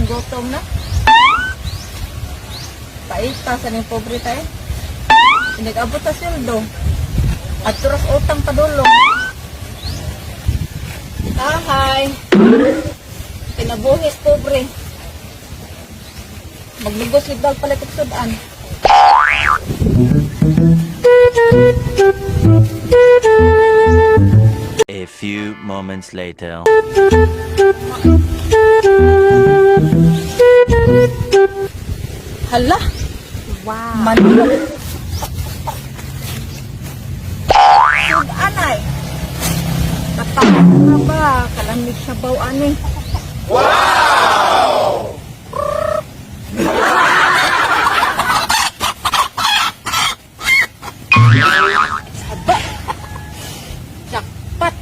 ng gutom na. Paita sa ning pobre tayo. Nag-abot ta sweldo. At turas utang padulong. Tahay. Kinabuhis pobre. Magnegosyo daw pala sudan. A few moments later. Hala. Wow. Manok. Sudan ay. Katawag na ba? Kalamig sa baw ani. Wow! Saba. Jackpot.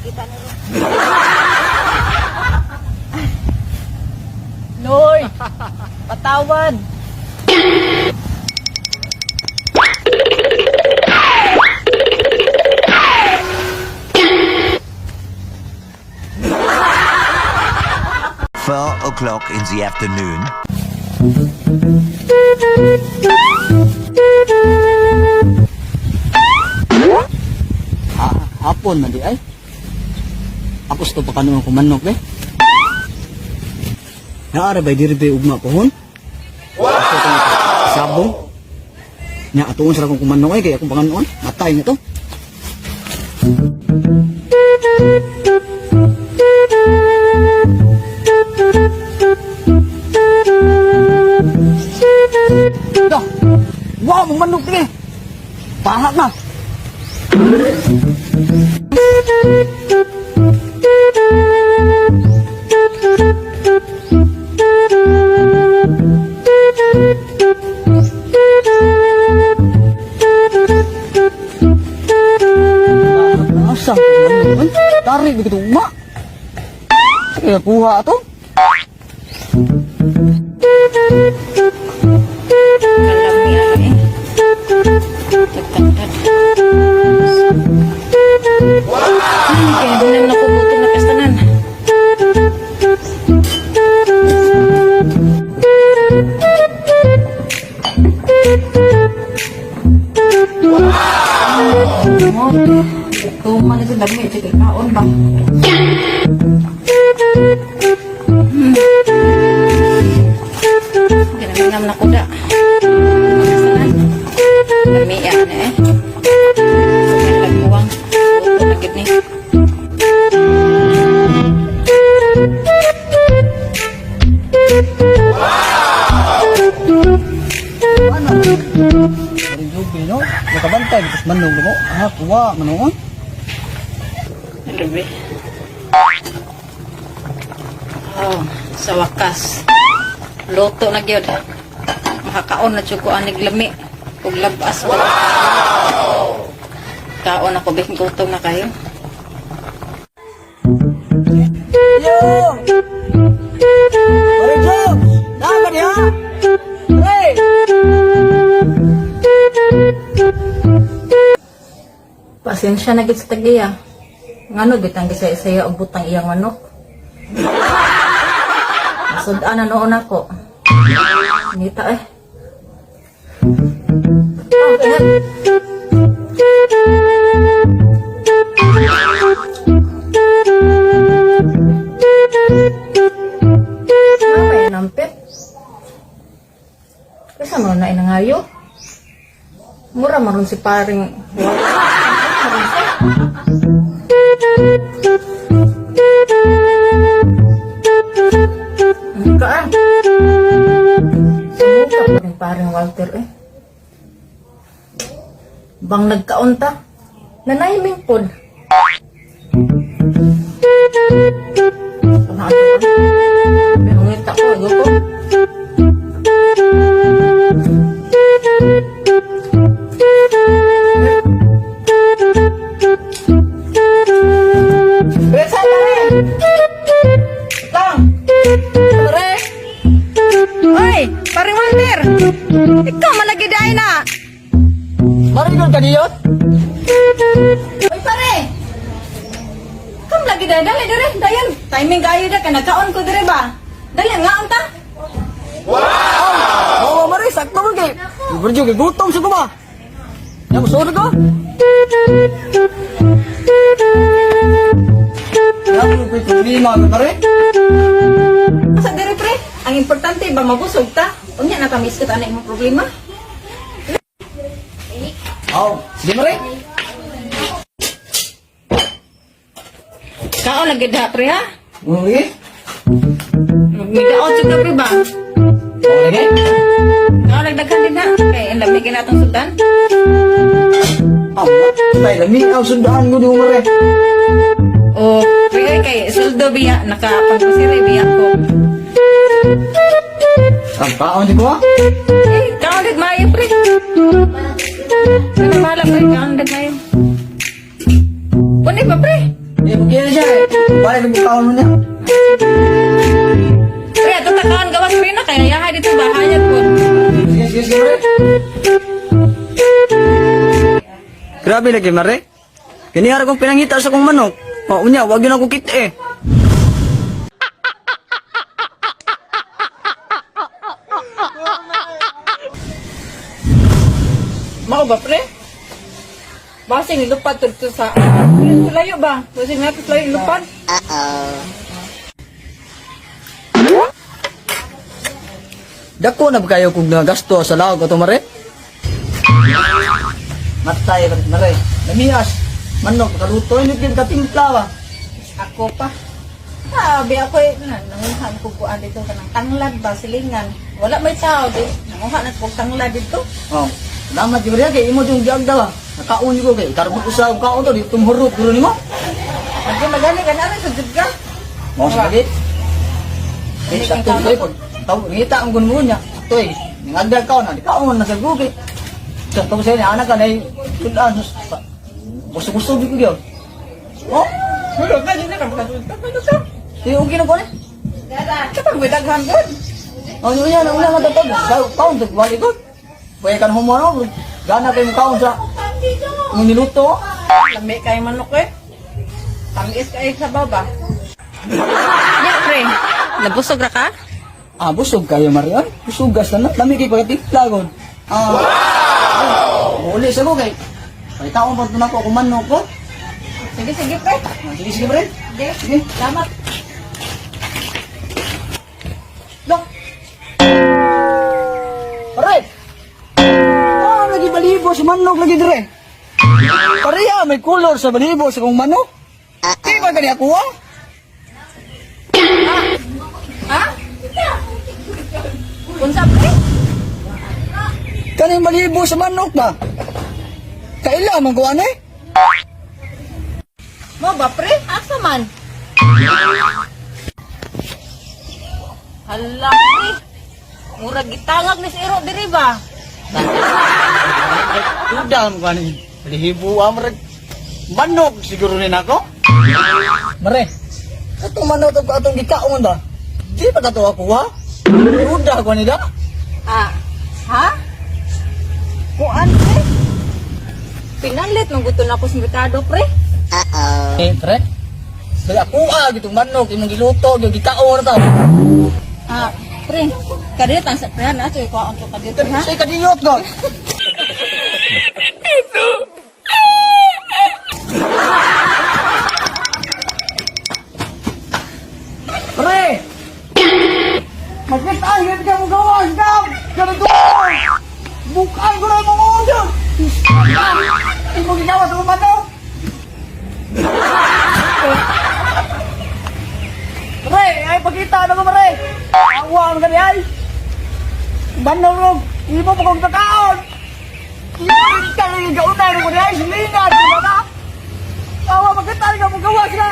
Kita na rin. Noy! Patawad! 4 o'clock in the afternoon. Ha, hapon man di ay. Ako sa pa kanon ko manok be. Naara bay diri bay ugma pohon. Wow! Sabong. Nya atuon sa akong kumanok ay kay akong panganon. Matay na to. Dah. Wow, mong manok tingin. Pahak na. Asa? Ay, tarik begitu mak. Kaya kuha to. Kalami ano eh. Tagtagtag. Kaya hindi naman ako gutom na kastanan. Wow! Tuman ito dami, ito kay kaon ba? Ginamingam na kuda. Kastanan. Lamiya na eh. Nagkuwang. Luto na gid ni. Ano? Dari jubi no. Nakabantay tapos manok mo. Ah, kuha manok. Ano ba? Oh, sa wakas. Luto na gyud. Makakaon na jud ko anig lami ug labas pa. Wow! Kaon ako bih, gutom na kayo. Yo! Pare Jobs! Nama niya? Hey! Pasensya na gid sa tagiya. Ngano bitang gisaya-saya og butang iyang manok. Nasud-an na noon ako. Nita eh. Oh, ingat. Ano yung nampit? Kasi mo na inangayo. Mura maron si paring. Maron siya. Ano ka ah? Sumuka pa rin paring Walter eh. Bang nagkaunta? Nanayiming pod. Pinungita ko, ego ko. Resa pare! Lang! Pare! Oy, paring Walter! Ikaw malagi dahil na! Pare doon kadiyot. Oy pare. Kam lagi dali dali dire, dayon. Timing kayo da kay nagkaon ko dire ba. Dali ngaon ta. Oo, mare, sakto man kay. Bro, kay gutom sa ko ba? Ya, musulod ko. Ya, ko'y problema ko, pare. Sa dire pre, ang importante ba mabusog ta. Unya na kami iskat ana imong problema. Oo, sige, mare. Kaon lagi da pre ha. Oo, sige. Midaot jud ka pre ba. Oo, lagi. Kaon lagi daghan din ha. Kay ang lami kay natong sultan. Ah, tay, lami ang sundaan ko di mo, mare. O pre oy, kay suldo biya nakapagpasire biya ko. Ang kaon di ko, ah. Eh, kaon dag maayo pre. Ano bahala pre, kaon dag maayo. Puni pa pre. Eh, okay na siya, eh. Balik na kaon mo niya. Pre, ato ta kaon gawas pre na kay yahay dito ba hayag po. Sige, sige, sige, mare. Grabe lagi, mare. Kanihara kong pinangita sa kong manok. O, unya, wag yun ako kita eh. Mao ba pre? Basing nilupad to dito sa layo ba? Basing nato layo lupad. Dako na ba kayo kung nagasto sa laog ato, mare? Matay, mare. Lamias. Manok, makaluto. Hindi kayo katimpla ba? Ako pa. Sabi ako eh, na, nanguha na kukuan dito kanang tanglad ba, silingan. Wala may tao di. Nanguha na kog tanglad dito. Oh, salamat di Maria kay imo yung giagda ba. Nakaon ko kay karbo usa og kaon to di tumhurot guro nimo. Lagi magani ka na rin sa jud ka. Mao sa lagi. Eh, sakto ko pag taw ngita ang gun mo niya. Sakto eh. Ngagda kaon na di kaon na sa gugi. Sakto sa niya anak ka na sudan gusto-gusto di ko gyud. Oh, Wala ka din na kang ka. di okay na ko ni. Kapag may daghan gud. Oh, niya na una matatag. Kaon to wali ko. Pwede kan humano, gana kay kaon sa imong niluto. Lami kay manok eh. Tangis kay sa baba. Ya pre, nabusog ra ka? Ah, busog kayo, Marion. Busog gas na na. Lami kay pagkatimpla god. Ah. Wow! Uli sa ko kay. May taon pa na ako manok ko. Sige sige pre. Ah, sige, sige, pre. Sige. Sige. Salamat. Dok. Pare. Ah, lagi balibo si manok lagi dire. Pareha may color sa balibo sa kong manok. Di ba gani ako ah? Ha? Unsa pre? Kaning balibo sa manok ba? Kaila man ko ani? Mo ba pre? Asa man? Hala pre. Murag gitangag ni si Iro diri ba? Duda mo kani. Balibo ah, manok siguro ni nako. Mare, atong manok to atong gikaon ba? Di pa kato ako ha? Duda ko nila. Ah. Ha? Kuan pre? Pinalit nung gusto na ako sa merkado pre. Eh, pre. Kaya ako ah, gitong manok imong giluto, gyud gikaon ta. Ah, pre. Kadiyot ang sa pre na ato ikaw ang kadiyot ha. Say kadiyot god. Pre! Magkita, hindi ka mo gawas, gam! Ganito! Bukan ko na mong order! Hindi mo ginawa sa manok! Pre, ay pagkita na ko pre! Awa ang gani ay! Banong imo pa kong pagkaon! Imo ka lang yung gaunay ko ni ay silingan, di ba na? Awa magkita ka mo gawas na!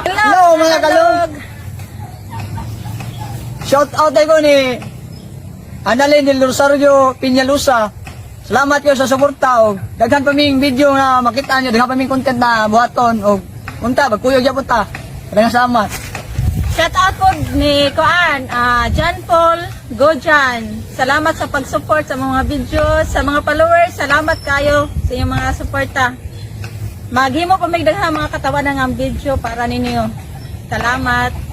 Hello mga kalog! Shout out tayo ni Annalyn del Rosario Peñalusa. Salamat kayo sa suporta og daghan pa ming video na makita niyo, daghan pa ming content na buhaton og unta bagkuyog gyapon ta. Daghang salamat. Shout out po ni Koan, John Paul Gojan. Salamat sa pag-support sa mga videos, sa mga followers. Salamat kayo sa inyong mga suporta. Maghimo pa may daghang mga katawan ng ang video para ninyo. Salamat.